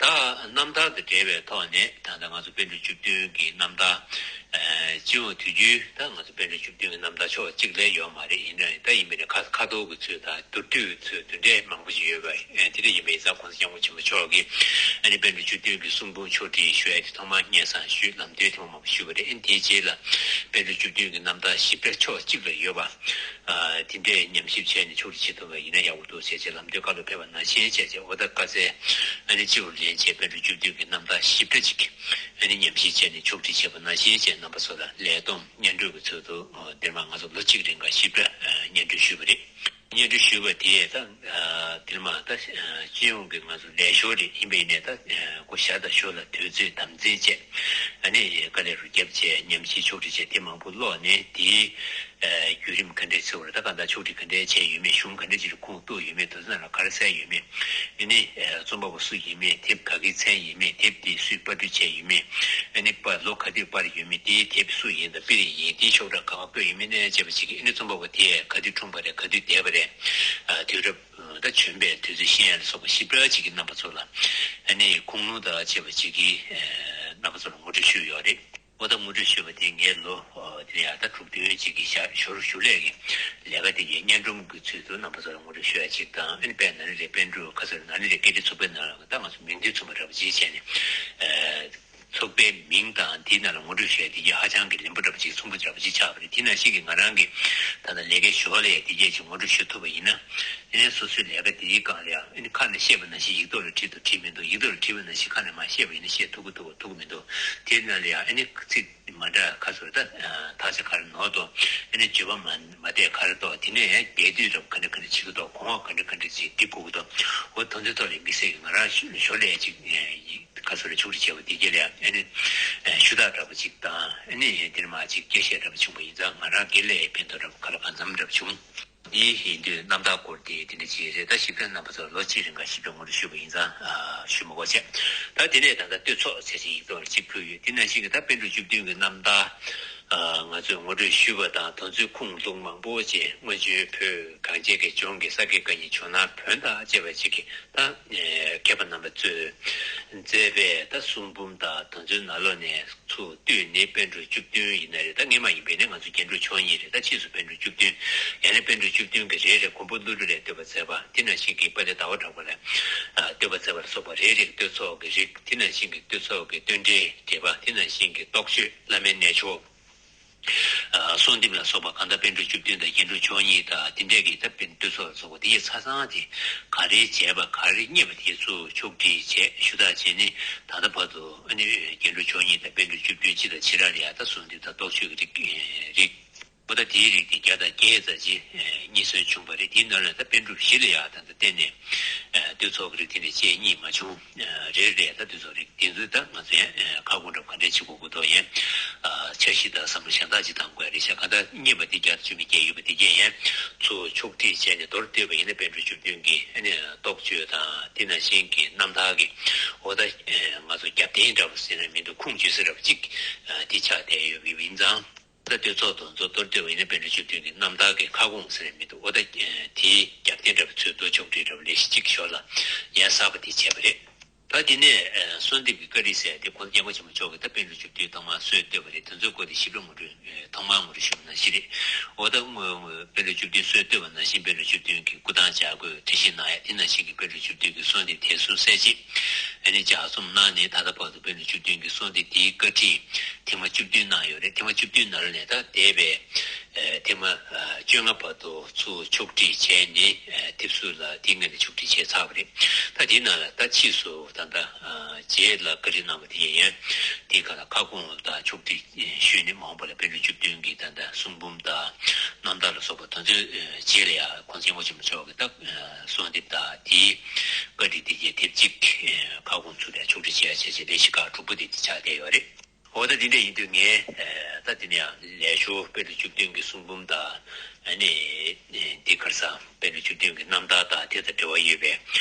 ད་རྣམ་ཐར་དང་འབྲེལ་བའི་ཐོག་ནས་ད་ལྟ་ང་ཚོ་པཎ་གྲུབ་བཅུ་བདུན་གྱི་རྣམ་ཐར་སྤྱི་ཡོངས་དུས་རྒྱུན་ད་ང་ཚོ་པཎ་གྲུབ་བཅུ་བདུན་གྱི་རྣམ་ཐར་ཕྱོགས་གཅིག་ལས་ཡོད་མ་རེད། ཡིན་ན་ཡང་ད་ཡིན་པས་ན་ཁ་ཁ་དོག་གི་ཚུལ་དང་མདོར་བསྡུས་ཀྱི་ཚུལ་དེ་འདྲའི་མང་པོ་ཞིག་ཡོད་པ། ཨེ། དེ་འདྲ་ཡིན་པས་ཡིན་ཙང་༸གོང་ས་༸སྐྱབས་མགོན་ཆེན་པོ་མཆོག་གིས་ཨ་ནི་པཎ་གྲུབ་བཅུ་བདུན་གྱི་གསུང་འབུམ་ཕྱོགས་སྒྲིག་ཞུ་ཡ་དེ་ཐོག་མར་སྙན་སེང་ཞུས། ལམ་སྟོན་ཐེངས་མང་པོ་ཞུས་པ་རེད། ཨ་ནི་དེའི་རྗེས་ལ་པཎ་གྲུབ་བཅུ་བདུན་གྱི་རྣམ་ཐར་ཞིབ་ཕྲ་ཕྱོགས་གཅིག་ལ་ཡོད་པ། ཨ། དེ་འདྲའི་ཉམས་ཞིབ་བྱས་ནས་ཕྱོགས་སྒྲིག་བྱེད་ཐུབ་པ་ཡིན་ན་ཡག་པོ་འདུག་ཟེར་བྱས་ལམ་སྟོན་བཀའ་སློབ་ཕེབས་པ་ནང་བཞིན་བྱས་བྱས། འོ་ད་བཀའ་སྩལ་ཨ་ནི་སྤྱི་བོར་ལེན་བྱས་པཎ་གྲུབ་བཅུ་བདུན་གྱི་རྣམ་ཐར་ཞིབ་ཕྲ་ཅིག་ཨ་ནི་ཉམས་ཞིབ་བྱས་ནས་ཕྱོགས་སྒྲིག་བྱས་པ་ནང་བཞིན་བྱས་རྣམ་པ་ཚོ་ལ་ལས་བསྡོམས་སྙན་སྒྲོན་གྱི་ཚུལ་དུ། ཨ། འདིར་མ་ང་ཚོ་ལོ་གཅིག་རིང་ག་ཞིབ་ཕྲ་ཨ། སྙན་སྒྲོན་ཞུས་པ་རེད། སྙན་སྒྲོན་ཞུས་པ་དེས་ད་ཨ། འདིར་མ་ད་ཨ། སྤྱི་ཡོངས་ཀྱི་ང་ཚོ་ལས་ཞོར་རེད། ཡིན་པས་ཡིན་ནའི་ད་ཨ། ཁོ་ཞར་དང་ཞོར་ལ་དུས་ཚོད་དམ་འཛིན་བྱས། ཨ་ནི་དཀའ་ལས་རུ་བརྒྱབ་བྱས་ཉམས་ཞིབ་ཕྱོགས་སྒྲིག་བྱས་དེ་མང་པོ་ཀློག་ནས་དེའི་ཨ། བརྒྱུད་རིམ་ག་འདྲས་འཚོལ་བ་རེད། ད་གང་ལྟར་ཕྱོགས་སྒྲིག་ག་འདྲས་བྱས་ཡོད་མེད། གཞུང་ག་འདྲས་ཅིག་ལ་ཁུངས་གཏུགས་ཡོད་མེད། དེ་ཚོ་ནང་ལ་ག་རེ་གསལ་ཡོད་མེད། ཨ་ནི་ཨ། རྩོམ་པ་པོ་སུ་ཡིན་མིན། དེབ་ག་གི་མཚན་ཡིན་མིན། དེབ་དེ་སུས་པར་སྐྲུན་བྱས་ཡོད་མེད། ཨ་ནི་པར་ལོ་ག་དུས་པར་ཡོད་མེད། དེའི་དེབ་སུ་ཡིན་དང་དཔེ་རིས་ཡིན། དེའི་ཤོག་གྲངས་ག་པར་བཀོད་ཡོད་མེད་ནས་བྱས་པ་ཅིག་གིས། ཨ་ནི་རྩོམ་པ་པོ་དེས་ག་དུས་འཁྲུངས་པ་རེད། ག་དུས་འདས་པ་རེད། ཨ། དུས་རབས་ད་བྱོན་པའི་དུས་ཚོད་ཤེས་ཡ་ལ་སོགས་པ་ཞིབ་ཕྲ་ཅིག་གིས་རྣམ་པ་ཚོ་ལ་ཨ་ནི་ཁུངས་ལུང་དང་བཅས་པ་ཅིག་གིས་ཨ། རྣམ་པ་ཚོ་ལ་ངོ་སྤྲོད་ཞུས་ཡོད་རེད། འོ་ད་ངོ་སྤྲོད་ཞུས་པ་དེ་ངས་ལོ་ཨ། དེ་ཡང་ད་དྲུག་བདུན་ཅིག་གི་ཞག་ཞོར་ཞུ་ལས་ཀྱི་ལས་ཀ་དེ་གའི་སྙན་སྒྲོན་གྱི་ཚུལ་དུ་རྣམ་པ་ཚོ་ལ་ངོ་སྤྲོད་ཞུ་ཡ་ཅིག་དང་། ཨ་ནི་དཔལ་ནཱ་ལེནྡྲའི་པཎ་གྲུབ་ཁ་སང་ནཱ་ལེནྡྲའི་བཀས་བཅད་ཚོགས་པའི་ནང་ལ་ད་ང་ཚོ་མིང་འདོན་ཚོགས་པ་འདྲ་པོ་ཅིག་བྱས་ནས། ཨ། ཚོགས་པའི་མིང་དང་དེའི་ནང་ལ་ངོ་སྤྲོད་ཞུ་ཡ་དེ་གའི་ཧ་ཅང་གི་ལེན་པོ་འདྲ་པོ་ཅིག་ཚོམ་བུ་འདྲ་པོ་ཅིག་ཆགས་པ་རེད། དེ་ནང་བཞིན་གྱི་ང་རང་གིས་ད་ལྟ་ལས་ཀའི་ཞོར་ལ་ཡ་དེ་གའི་ཅིག་ངོ་སྤྲོད་ཞུ་ཐུབ་པ་ཡིན་ན། དེ་ནས་སོ་སོའི་ལས་ཀ་དེའི་སྒང་ལ་ཡང་ཨ་ནི་ཁ་ནས་བཤད་པ་ནང་བཞིན་ཡིག་ཐོག་ལ་བྲིས་འདུག་བྲིས་མི་འདུག་ཡིག་ཐོག་ལ་བྲིས་པ་ནང་བཞིན་ཁ་ནས་མར་བཤད་པ་ཡིན་ན་བཤད་ཐུབ་ཀྱི་འདུག་ཐུབ་ཀྱི་མི་འདུག་དེའི་ནང་ལ་ཡང་ཨ་ནི་ཚིག་མ་འདྲ་ཁ་སོར་ད་དག་ཆ་ག་རེ་ནོར་འདུག་ཨ་ནི་བརྗོད་པ་མ་མ་བདེ་ག་རེ་འདུག་དེ་ནས་ཡང་རྒྱས་བསྡུས་རབ་ག་འདྲ་ག་འདྲ་བྱེད་ཀྱི་འདུག་གོང་འོག་ག་འདྲ་ག་འདྲ་ཅིག་འབྲི་དགོས་ཀྱི་འདུག་འོ་དོན་དེ་ཐོག་ལ་དམིགས་བསལ་གྱི་ང་རང་ཞོར་ལས་ཅིག་ཁ་སོར་ཕྱོགས་སྒྲིག་བྱས་པ་དེ་གྱད་ལ་ཡང་ཨ་ནི་ཞུ་དག་འདྲ་པོ་ཅིག་དང་། ཨ་ནི་འདིར་མ་ཅིག་སྐད་ཆ་འདྲ་པོ་བྱུང་བ་ཡིན་ཙང་ང་རང་སྒེར་ལ་ཕན་ཐོགས་འདྲ་པོ་ག་ལ་གང་འཚམ་འདྲ་པོ་བྱུང་། འདི་ཡིན་དུས་རྣམ་ཐར་སྐོར་དེ་དེ་འདྲ་ཅིག་རེད། ད་ཞིབ་ཕྲ་རྣམ་པ་ཚོར་ལོ་གཅིག་རིང་ག་ཞིབ་ཕྲ་ངོ་སྤྲོད་ཞུས་པ་ཡིན་ཙང་ཨ། ཞུ་མི་དགོས་བྱས། ད་དེ་ནས་ད་ལྟ་བསྟོད་ཚོགས་ཟེར་ཞིག་ཡིག་ཐོག་ལ་གཅིག་ཕུལ་ཡོད། དེ་ནང་བཞིན་གྱི་ད་པཎ་གྲུབ་བཅུ་བདུན་གྱི་རྣམ་ཐར་ཨ། ང་ཚོས་ངོ་སྤྲོད་ཞུས་པ་དང་དེ་ཚོའི་ཁུངས་ལུང་མང་པོ་ཅིག་སྔོན་བྱོན་བོད་གངས་ཅན་གྱི་ལྗོངས་ཀྱི་ས་དགེ་བཀའ་རྙིང་ཇོ་ནང་བོན་དང་བཅས་པ་ཅིག་གི་ད་མཁས་པ་རྣམ་པ་ཚོས་མཛད་པའི་ད་གསུང་འབུམ་དང་དེ་ཚོའི་ནང་ལོགས་ནས། ཚུར་བཏུས་ནས་པཎ་གྲུབ་བཅུ་བདུན་ཡིན་ན་རེད། ད་སྔོན་མ་ཡིན་པས་ནི་ང་ཚོ་རྒྱན་དྲུག་མཆོག་གཉིས་རེད། ད་ཕྱིས་སུ་པཎ་གྲུབ་བཅུ་བདུན། ཡང་ན་པཎ་གྲུབ་བཅུ་བདུན་གྱི་རེ་རེ་མགོན་པོ་ཀླུ་སྒྲུབ་ལ་བསྟོད་པ་མཛད་པ། དེ་ནང་བཞིན་གྱི་དཔལ་ལྡན་ཟླ་བ་གྲགས་པ་ལ་ཨ། བསྟོད་པ་མཛད་པ་ལ་སོགས་པ་རེ་རེ་བསྟོད་ཚོགས་ཀྱི་རིགས། དེ་ནང་བཞིན་གྱི་བསྟོད་ཚོགས་ཀྱི་བསྟོད་འགྲེལ་འགྲེལ་པ། དེ་ནང་བཞིན་གྱི་རྟོགས་བརྗོད་བླ་མའི་གནས་མཆོག་གསོལ་འདེབས་ལ་སོགས་པ་གང་ལྟར་པཎ་གྲུབ་བཅུ་བདུན་དང་རྒྱན་དྲུག་མཆོག་གཉིས་དང་དེ་འདྲས་ཀྱི་ད་པཎ་གྲུབ་ཚོགས་ལ་སོགས་པ་དེ་ཡི་ཆ་ཚང་དེ་ག་རེ་བྱས་པ་ག་རེ་རྙེད་པ་དེ་ཚུར་ཕྱོགས་སྒྲིག་བྱས་ཞུ་དག་བྱས་ནས་ད་ལྟ་བར་དུ་ཨ་ནི་རྒྱན་དྲུག་མཆོག་གཉིས་དང་པཎ་གྲུབ་བཅུ་བདུན་སྤྱི་དང་བྱེ་བྲག་ལ་ཡང་ད་གསོལ་འདེབས་དང་རྟོགས་བརྗོད་ཀྱི་རིགས་རིགས། འོ་ད་དེའི་རིགས་དེ་བརྒྱ་དང་བརྒྱད་ཙམ་ཅིག་རྙེད་སོན་བྱུང་བ་རེད། དེའི་ནང་ལ་ད་པཎ་གྲུབ་བཞི་ལ་ཡང་ད་ལྟ་བརྟེན་ནས་ཨ་གདུགས་ཚོགས་ཀྱི་རིགས་དེ་འདྲ་བཅས་རྙེད་མ་བྱུང་། ཨ་རེ་རེ་ད་གདུགས་ཚོགས་རིགས་དེ་ཚོའི་ད་ང་ཚོ་ཡང་ཨ་ཁ་སྐོང་འདྲ་ག་འདྲས་བྱེད་དགོས་ཀྱི་འདུག་ཡང་ཨ་འཆར་གཞི་དང་བསམ་བློ་གཞན་དག་ཅིག་བཏང་དགོས་རེད་ཤག་གང་ལྟར་རྙེད་པ་དེ་བརྒྱ་དང་བཅུ་མེད་བརྒྱད་ཡོད་པ་དེ་གས་ཡང་ཚུར་ཕྱོགས་སྒྲིག་བྱས་ནས་མདོར་བསྡུས་པ་ཡིན་ན་པཎ་གྲུབ་བཅུ་བདུན་གྱི་ཨ་ནི་རྟོགས་བརྗོད་དང་དེ་ནང་བཞིན་གྱི་རྣམ་ཐར་གྱི་འོ་ད་ཨ་ང་ཚོ་རྒྱབ་རྟེན་འདྲ་བོ་ཟེར་ན་མི་འདུག་ཁུངས་བཅོལ་ས་འདྲ་བོ་གཅིག་ཨ་དེ་ཆགས་བསྡད་ཡོད་པ་ཡིན་ཙང་། ད་གདུགས་ཚོགས་དེ་ཚོ་མདོར་བསྡུས་པ་ཡིན་ན་པཎ་གྲུབ་བཅུ་བདུན་གྱི་རྣམ་ཐར་གྱི་ཁ་སྐོང་ཟེར་ནས་མི་འདུག་འོ་ད་ཨ་དེའི་རྒྱབ་རྟེན་འདྲ་བ་ཚོའི་མདོ་ཕྱོགས་སྒྲིག་འདྲ་བ་ལས་གཞི་གཅིག་ཞོར་ལ་ཡང་གསར་པ་དེ་བྱས་པ་རེད། ད་དེ་ནས་ཨ་གསོལ་འདེབས་ཀྱི་བཀའ་ཁྲིད་ཟེར་ཡ་དེ་༸གོང་ས་༸སྐྱབས་མགོན་ཆེན་པོ་མཆོག་གིས་ད་པཎ་གྲུབ་བཅུ་བདུན་ཐོག་མར་སྲོལ་བཏོད་པ་རེད། དེ་ཚོའི་སྐོར་དེ་ཞིབ་ཕྲ་ངོ་སྤྲོད་ཐོག་མར་ངོ་སྤྲོད་ཞུ་བ་ནང་བཞིན་རེད། འོ་ད་དངོས་དངོས་པཎ་གྲུབ་བཅུ་བདུན་སྲོལ་བཏོད་པ་ནང་བཞིན་པཎ་གྲུབ་བཅུ་བདུན་གྱི་སྐུ་ཐང་ལྗགས་བཀོད་བྲིས་ཤིང་གནང་ཡ་དེ་ནང་བཞིན་གྱི་པཎ་གྲུབ་བཅུ་བདུན་གྱི་གསོལ་འདེབས་དེ་ཚོ་གསལ་བྱེད་ཨ་ནི་ལྗགས་རྩོམ་གནང་ནས་ད་ལྟ་བར་དུ་པཎ་གྲུབ་བཅུ་བདུན་གྱི་གསོལ་འདེབས་དེའི་བཀའ་ཁྲིད་ཐེངས་མ་བཅུ་བདུན་གནང་ཡོད་རེད། ཐེངས་མ་བཅུ་བདུན་ནང་ལ་ནས་ད་འདས་པའི་ཨ་ཐེངས་མ་ཨ་བཅོ་ལྔ་བར་དུ་ཚུར་ཕྱོགས་སྒྲིག་བྱས་ནས་ཨ་དེབ་གཟུགས་ལ་དེའི་སྔོན་ལ་ཕྱོགས་སྒྲིག་བྱས་ཚར་བ་རེད། ད་དེའི་ནང་ལ་ད་ཕྱིས་སུ་ད་ལྟ་ཨ་རྗེས་ལ་བཀའ་ཁྲིད་གནང་བ་དེ་ཡིན་ཡང་དེའི་སྒང་ལ་ཁ་སྐོང་དང་ཕྱོགས་སྒྲིག་ཞུས་ནས་མ་འོངས་པ་ལ་པཎ་གྲུབ་བཅུ་བདུན་གྱི་ད་ལྟ་གསུང་འབུམ་དང་རྣམ་ཐར་ལ་སོགས་པ་དེ་ཚོའི་རྗེས་ལ་ཡང་༸གོང་ས་༸སྐྱབས་མགོན་ཆེན་པོ་མཆོག་གི་ད་གསོལ་འདེབས་དང་དེའི་བཀའ་ཁྲིད་དེ་རྗེས་དེབ་གཅིག་ཁ་སྐོང་ཚུལ་དུ་ཕྱོགས་སྒྲིག་བྱས་བྱས་བྱས་ལས་གཞི་ཁག་དྲུག་པོ་དེ་དེ་ཆགས་བསྡད་ཡོད་རེད། འོ་ད་དེ་འདྲ་ཡིན་དུས་ངས་ད་དེ་ནས་ཡང་ལས་ཞོར་པཎ་གྲུབ་བཅུ་བདུན་གྱི་གསུང་འབུམ་དང་ཨ་ནི་འདི་ཁར་སང་པཎ་གྲུབ་བཅུ་བདུན་གྱི་རྣམ་ཐར་དང་དེ་དང་འབྲེལ་བ་ཡོད་པའི་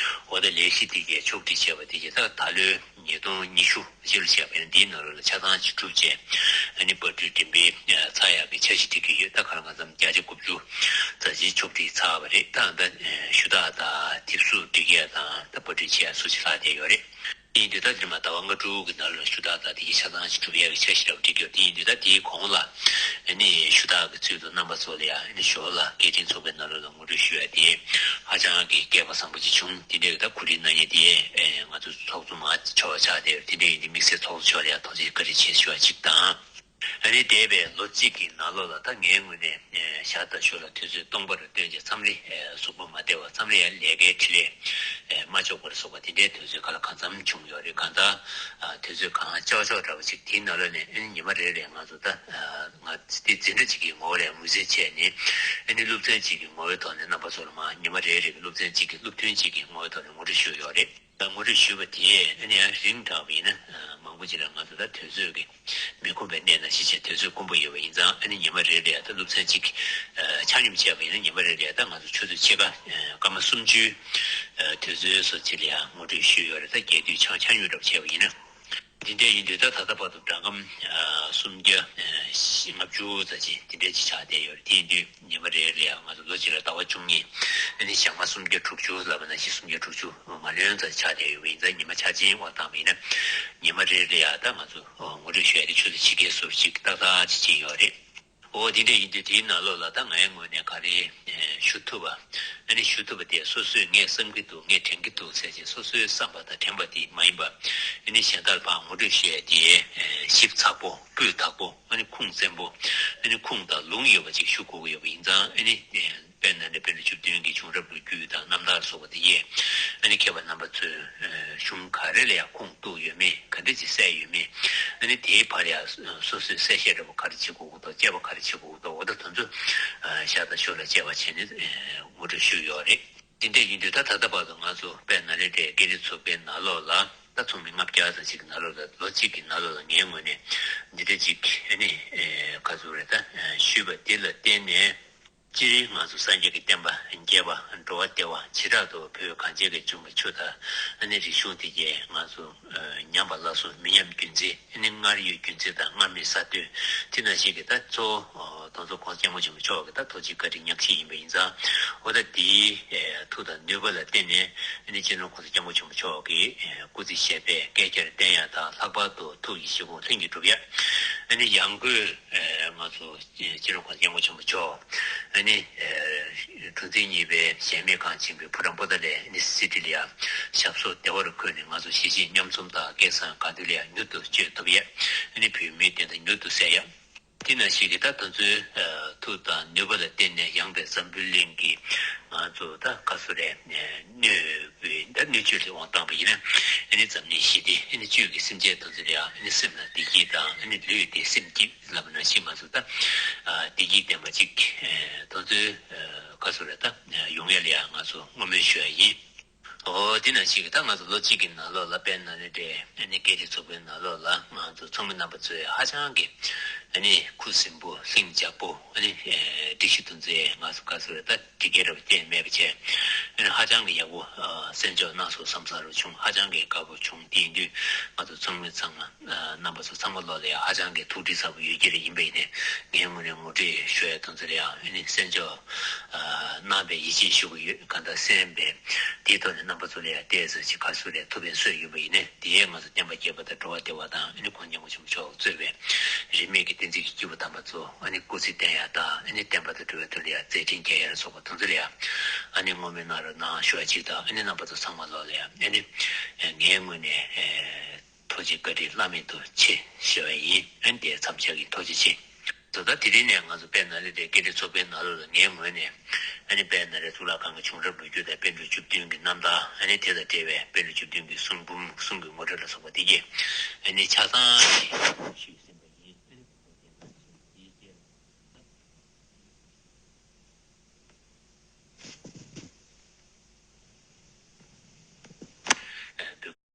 འོ་ད་ལས་གཞི་དེ་གའི་ཕྱོགས་སྒྲིག་བྱས་པ་དེ་གའི་ད་ད་ལོའི་ཉིས་སྟོང་ཉི་ཤུ་ཕྱི་ལོ་བྱས་པ་ཡིན་འདིའི་ནང་ལོགས་ལ་ཆ་ཚང་ཅིག་གྲུབ་རྗེས་ཨ་ནི་པར་སྐྲུན་འགྲེམས་སྤེལ་ཚར་ཡག་གི་འཆར་གཞི་སྒྲིག་གི་ཡོད། ད་ག་ལ་གང་འཚམ་བརྒྱ་ཆ་དགུ་བཅུ་ཙམ་ཅིག་ཕྱོགས་སྒྲིག་ཚར་བ་རེད། ད་ད་ཞུ་དག་དང་དེབ་གཟུགས་སྒྲིག་ཡག་དང་ད་པར་སྐྲུན་བྱེད་ཡག་སོགས་ཅིག་ལྷག་བསྡད་ཡོད་རེད། ཡིན་དུས་ད་འདིར་མ་ཟླ་བ་ལྔ་དྲུག་གི་ནང་ལ་ཞུ་དག་དང་དེ་གའི་ཆ་ཚང་ཞིག་གྲུབ་ཡག་གི་འཆར་གཞི་འདྲ་བོ་བསྒྲིགས་ཡོད། དེ་ཡིན་དུས་ད་དེའི་གོང་ལ་ཨ་ནི་ཞུ་དག་གི་ཚུལ་དུ་རྣམ་པ་ཚོ་ལ་ཡང་ཨ་ནི་ཞོར་ལ་སྐད་འཕྲིན་ཚོགས་པའི་ནང་ལོགས་ལ་ངོ་སྤྲོད་ཞུ་ཡ་དེ་ཧ་ཅང་གི་སྐལ་པ་བཟང་པོ་ཅིག་བྱུང་། དེ་འདྲའི་ད་གོ་སྒྲིག་གནང་མཁན་དེ་ཨེ་ང་ཚོ་ཚོགས་གཙོ་མ་ཆོག་ཆགས་བསྡད་ཡོད། དེ་འདྲ་ཡིན་དུས་དམིགས་བསལ་ཚོགས་གཙོ་མཆོག་ལ་ཡང་ཐུགས་རྗེ་བཀའ་དྲིན་ཆེ་ཞུ་བ་གཅིག་དང་། ཨ་ནི་འདས་པའི་ལོ་གཅིག་གི་ནང་ལོགས་ལ་ད་ངའི་ངོས་ནས་ཨེ་ཞར་དང་ཞོར་ལ་དུས་ཚོད་སྟོང་པ་རུ་བཏོན་བྱས་མཚམས་རེ་ཨེ་གཟུགས་པོ་མ་བདེ་བ་མཚམས་རེ་ཡང་ལས་ཀའི་འཕྲིན་ལས་ཨེ་མ་ལྕོགས་པ་ལ་སོགས་པ་དེ་འདྲའི་དུས་ཚོད་ག་ལ་གང་འཚམ་བྱུང་ཡོད་རེད། གང་ལྟར་ཨ་དུས་ཚོད་གང་ལྕོགས་ལྕོགས་འདྲ་བ་ཞིག་དེའི་ནང་ལོགས་ནས་ཨ་ནི་ཉི་མ་རེ་རེ་ང་ཚོ་ད་ཨ་ང་དེ་འཛིན་གྲྭ་གཅིག་གི་ངོ་བོ་ལ་ངོས་འཛིན་བྱས་ནས་ཨ་ནི་སློབ་ཚན་གཅིག་གི་ངོ་བོའི་ཐོག་ནས་རྣམ་པ་ཚོ་ལ་མར་ཉི་མ་རེ་རེ་གི་སློབ་ཚན་གཅིག་གི་སློབ་ཐུན་གཅིག་གི་ངོ་བོའི་ཐོག་ནས་ངོ་སྤྲོད་ཞུས་ཡོད་རེད། ད་ངོ་སྤྲོད་ཞུས་པ་དེས་ཨ་ནི་ཡང་རིང་དྲགས་པ་ཡིན་ན་མང་པོ་ཅིག་ལ་ང་ཚོ་ད་དུས་ཚོད་ཀྱི་མི་ཁོམ་པའི་གནས་ནང་བཞིན་བྱས་དུས་ཚོད་དཀོན་པོ་ཡོད་པ་ཡིན་ཙང་ཨ་ནི་ཉི་མ་རེ་རེ་ད་སློབ་ཚན་གཅིག་ཆ་སྙོམས་བྱས་པ་ཡིན་ན་ཉི་མ་རེ་རེ་ད་ང་ཚོ་ཆུ་ཚོད་ཕྱེད་ཀ་སྐར་མ་སུམ་ཅུའི་དུས་ཚོད་སོགས་ཅིག་ལ་ཡང་ངོ་སྤྲོད་ཞུས་ཡོད་རེད། ད་རྒྱས་བསྡུས་ཆ་ཆ་སྙོམས་འདྲ་པོ་བྱས་པ་ཡིན་ན། འདི་འདྲ་ཡིན་དུས་ད་ད་ལྟ་བར་དུ་སྦྲག་སྒམ་སུམ་བརྒྱ་ལྔ་བཅུ་ཙམ་ཅིག་འདི་འདྲ་ཅིག་ཆགས་བསྡད་ཡོད་རེད། དེ་ཡིན་དུས་ཉི་མ་རེ་རེ་ལ་ཡང་ང་ཚོ་ལོ་གཅིག་ལ་ཟླ་བ་བཅུ་གཉིས་ཨ་ནི་ཞག་མ་སུམ་བརྒྱ་དྲུག་ཅུ་ལབ་པ་ནང་བཞིན་སུམ་བརྒྱ་དྲུག་ཅུ་མ་ལོན་ཙམ་ཆགས་བསྡད་ཡོད་པ་ཡིན་ཙང་ཉི་མ་ཆ་ཆེན་དབང་བཏང་བ་ཡིན་ན་ཉི་མ་རེ་རེ་ལ་ཡང་ད་ང་ཚོ་ངོ་སྤྲོད་ཞུ་ཡ་དེ་ཆུ་ཚོད་ཕྱེད་ཀའི་ཟུར་ཅིག་ཏག་ཏག་ཅིག་ཕྱིན་ཡོད་རེད། འོ་དེ་འདྲ་ཡིན་དུས་དེའི་ནང་ལོགས་ལ་ད་ངའི་ངོས་ནས་ག་རེ་ཞུ་ཐུབ་པ། ཨ་ནི་ཞུ་ཐུབ་པ་དེ་སོ་སོས་ངས་བསམ་གྱི་འདུག་ངས་དྲན་གྱི་འདུག་ཟེར་བྱས་སོ་སོའི་བསམ་པ་དང་དྲན་པ་དེ་མ་ཡིན་པ། ཨ་ནི་གཞན་དག་ལ་ཕར་ངོ་སྤྲོད་ཞུ་ཡ་དེ་ཞིབ་ཚགས་པོ་སྤུས་དག་པོ་ཨ་ནི་ཁུངས་བཙན་པོ་ཨ་ནི་ཁུངས་དང་ལུང་ཡོད་པ་ཅིག་ཞུ་དགོས་ཀྱི་ཡོད་པ་ཡིན་ཙང་ཨ་ནི། དཔལ་ནཱ་ལེནྡྲ་པཎ་གྲུབ་བཅུ་བདུན་གྱི་བྱུང་རབས་ལོ་རྒྱུས་དང་རྣམ་ཐར་སོགས་པ་དེ་ཡིས་ཨ་ནི་མཁས་པ་རྣམ་པ་ཚོས་གཞུང་ག་རེ་ལ་ཡང་ཁུངས་གཏུགས་ཡོད་མེད་ག་འདྲ་ཅིག་གསལ་ཡོད་མེད་ཨ་ནི་དེའི་བར་ཡང་སོ་སོས་གསལ་བཤད་འདྲ་པོ་ག་རེ་བྱེད་དགོས་ཀྱི་འདུག་དཔྱད་པ་ག་རེ་བྱེད་དགོས་ཀྱི་འདུག་འོ་ད་དེ་ཚོ་ཞར་དང་ཞོར་ལ་དཔྱད་པ་བྱས་ནས་ངོ་སྤྲོད་ཞུས་ཡོད་རེད། དེ་འདྲ་ཡིན་དུས་ད་ད་ལྟ་བར་དུ་ང་ཚོ་དཔལ་ནཱ་ལེནྡྲའི་དགེ་ལས་ཚོགས་པའི་ནང་ལོགས་ལ་ད་ཚོགས་མི་ལྔ་བརྒྱ་ཙམ་ཅིག་གི་ནང་ལོགས་ལ་ལོ་གཅིག་གི་ནང་ལོགས་ལ་ངའི་ངོས་ནས་འདི་འདྲ་ཅིག་ཨ་ནི་ག་ཚོད་རེད་ད་ཞུས་པ་འདི་ལ་བརྟེན་ནས། སྤྱིར་ང་ཚོ་སངས་རྒྱས་ཀྱི་བསྟན་པ་རྒྱས་པ་འགྲོ་བ་བདེ་བ་བྱེ་བྲག་ཏུ་བོད་གངས་ཅན་གྱི་ལྗོངས་ཀྱི་ཆོས་དང་ཨ་ནི་རིག་གཞུང་དེ་གས་ང་ཚོ་ཉམས་པ་སླར་གསོ་མི་ཉམས་རྒྱུན་འཛིན་ཨ་ནི་སྔར་ཡོད་རྒྱུན་འཛིན་དང་སྔར་མེད་གསར་གཏོད་དེ་ནང་བཞིན་གྱི་ད་གཙོ་བོ་༸གོང་ས་༸སྐྱབས་མགོན་ཆེན་པོ་མཆོག་གི་ད་ཐུགས་རྗེ་བཀའ་དྲིན་ཉག་གཅིག་ཡིན་པ་ཡིན་ཙང་འོ་ད་དེའི་ཐུགས་དང་ནུས་པ་ལ་བརྟེན་ནས་ཨ་ནི་སྤྱི་ནོར་༸གོང་ས་༸སྐྱབས་མགོན་ཆེན་པོ་མཆོག་གི་སྐུ་ཚེ་ཞབས་པད་བསྐལ་བརྒྱར་བརྟན་ཡ་དང་ལྷག་པར་དུ་ཐུགས་ཀྱི་བཞེད་དགོངས་ལྷུན་གྱིས་གྲུབ་ཡ་ཨ་ནི་ཡང་སྒོས་ང་ཚོ། སྤྱི་ནོར་༸གོང་ས་༸སྐྱབས་མགོན་ཆེན་པོ་མཆོག་ཨ་ནི་གྲུ་འཛིན་གཉིས་པའི་གཞལ་མེད་ཁང་ཆེན་པོའི་ཕོ་བྲང་པོ་ཏཱ་ལའི་ཨ་ནི་གསེར་ཁྲི་ལ་ཡང་ཞབས་སོར་བདེ་བར་འཁོད་ནས་ང་ཚོ་གཞིས་བྱེས་མཉམ་འཛོམས་དང་སྐལ་བཟང་དགའ་སྟོན་ལ་ཡང་མྱུར་དུ་བསྐྱོད་ཐུབ་ཡས་ཨ་ནི་བོད་མིའི་བདེན་མཐའ་མྱུར་དུ་གསལ་ཡས་ དེ་ནང་བཞིན་གྱི་ད་དེ་ཚོའི་ཐུགས་དང་ནུས་པ་ལ་བརྟེན་ནས་ཡངས་པའི་འཛམ་བུའི་གླིང་གི་ང་ཚོ་ད་ག་ཚོད་རེད། སྣོད་བུ་ད་སྣོད་བཅུད་ལ་དབང་བཏང་པ་ཡིན་ན། ཨ་ནི་འཛམ་གླིང་ཞི་བདེ། ཨ་ནི་བཅུད་ཀྱི་སེམས་ཅན་དེ་ཚོ་ལ་ཡང་ཨ་ནི་སེམས་ལ་བདེ་སྐྱིད་དང་། ཨ་ནི་ལུས་བདེ་སེམས་སྐྱིད་ལབ་པ་ནང་བཞིན་ང་ཚོ་ད་བདེ་སྐྱིད་ལྡན་པ་ཅིག་དེ་ཚོའི་ག་ཚོད་རེད། ད་ཡོང་ཡ་ལ་ཡང་ང་ཚོ་བསྔོ་སྨོན་ཞུ་ཡ་ཡིན། འོ་དེ་ནང་བཞིན་གྱི་ད་ང་ཚོ་ལོ་གཅིག་གི་ནང་ལོགས་ལ་དཔལ་ནཱ་ལེནྡྲའི་ཨ་ནི་སྐད་རིགས་ཚོགས་པའི་ནང་ལོགས་ལ་ང་ཚོ་ཚོགས་མི་རྣམ་པ་ཚོས་ཧ་ཅང་གི་ཨ་ནི་ཁུ་སིམ་པོ་ལྷིང་འཇགས་པོ། ཨ་ནི་སྒྲིག་གཞི་དེ་ཚོའི་ང་ཚོ་ག་ཚོད་རེད། ད་སྒྲིག་འགལ་འདྲ་བ་གཏན་མེད་པ་བྱས། ཨ་ནི་ཧ་ཅང་གི་ཡག་པོ་ཨ་གསན་འཇོག་གནང་སོང་བསམ་ས་རུ་བྱུང་། ཧ་ཅང་གི་དགའ་པོ་བྱུང་། དེ་ཡིན་དུས་ང་ཚོ་ཚོགས་མི་ཚང་མ་རྣམ་པ་ཚོ་ཚང་མ་ལོགས་ལ་ཡང་ཧ་ཅང་གི་ཐུགས་འདྲིས་ཚ་པོ་ཡོད་ཀྱི་རེད། ཡིན་པ་ཡིན་ནའི་ངའི་ངོས་ནས་ངོ་སྤྲོད་ཞུ་ཡ་དེ་ཚོ་ལ་ཡང་ཨ་ནི་གསན་འཇོག་གནང་བའི་ཡིད་ཆེས་ཞུ་གི་ཡོད། གང་ལྟར་གསན་པའི་དེའི་ཐོག་ནས་རྣམ་པ་ཚོ་ལ་ཡང་ཏོག་ཙམ་ཅིག་ག་ཚོད་རེད་ཐུབ་པའི་བཟོས་ཡོད་པ་ཡིན་ནའི། དེ་ཡས་ང་ཚོ་བསྟན་པ་རྒྱས་པ་དང་འགྲོ་བ་བདེ་བ་དང་། ཨ་ནི་ཁོང་སྐྱབས་མགོན་ཆེན་པོ་མཆོག་གིས་གཙོས་པའི་རིས་མེད་ཀྱི་བསྟན་འཛིན་གྱི་སྐྱེས་བུ་དམ་པ་ཚོ་ཨ་ནི་སྐུ་ཚེ་བརྟན་ཡ་དང་། ཨ་ནི་བསྟན་པ་དང་འགྲོ་བའི་དོན་ལ་ཡང་མཛད་འཕྲིན་རྒྱས་ཡ་ལ་སོགས་པ་དེ་ཚོ་ལ་ཡང་ཨ་ནི་བསྔོ་སྨོན་གནང་རོགས་གནང་ཞུ་བ་ཅིག་དང་། ཨ་ནི་རྣམ་པ་ཚོ་ཚང་མ་ལོགས་ལ་ཡང་ཨ་ནི་ངའི་ངོས་ནས་ཐུགས་རྗེ་བཀའ་དྲིན་བླ་མེད་དུ་ཆེ་ཞུ་བ་ཡིན། ཨ་ནི་དེ་མཚམས་བཞག་གི། ཐུགས་རྗེ་ཆེ། ད་དེ་རིང་ནས་ང་ཚོ་དཔལ་ནཱ་ལེནྡྲའི་སྐད་རིགས་ཚོགས་པའི་ནང་ལོགས་ལ་ངའི་ངོས་ནས་ཨ་ནི་དཔལ་ནཱ་ལེནྡྲའི་གཙུག་ལག་ཁང་གི་བྱུང་རབས་ལོ་རྒྱུས་དང་། པཎ་གྲུབ་བཅུ་བདུན་གྱི་རྣམ་ཐར། ཨ་ནི་དེ་དང་འབྲེལ་བའི་པཎ་གྲུབ་བཅུ་བདུན་གྱི་གསུང་འབུམ། གསུང་གི་ངོ་སྤྲོད་ལ་སོགས་པ་དེ་གས་ཨ་ནི་ཆ་ཚང་ཞིག་ཞུས་ཟིན།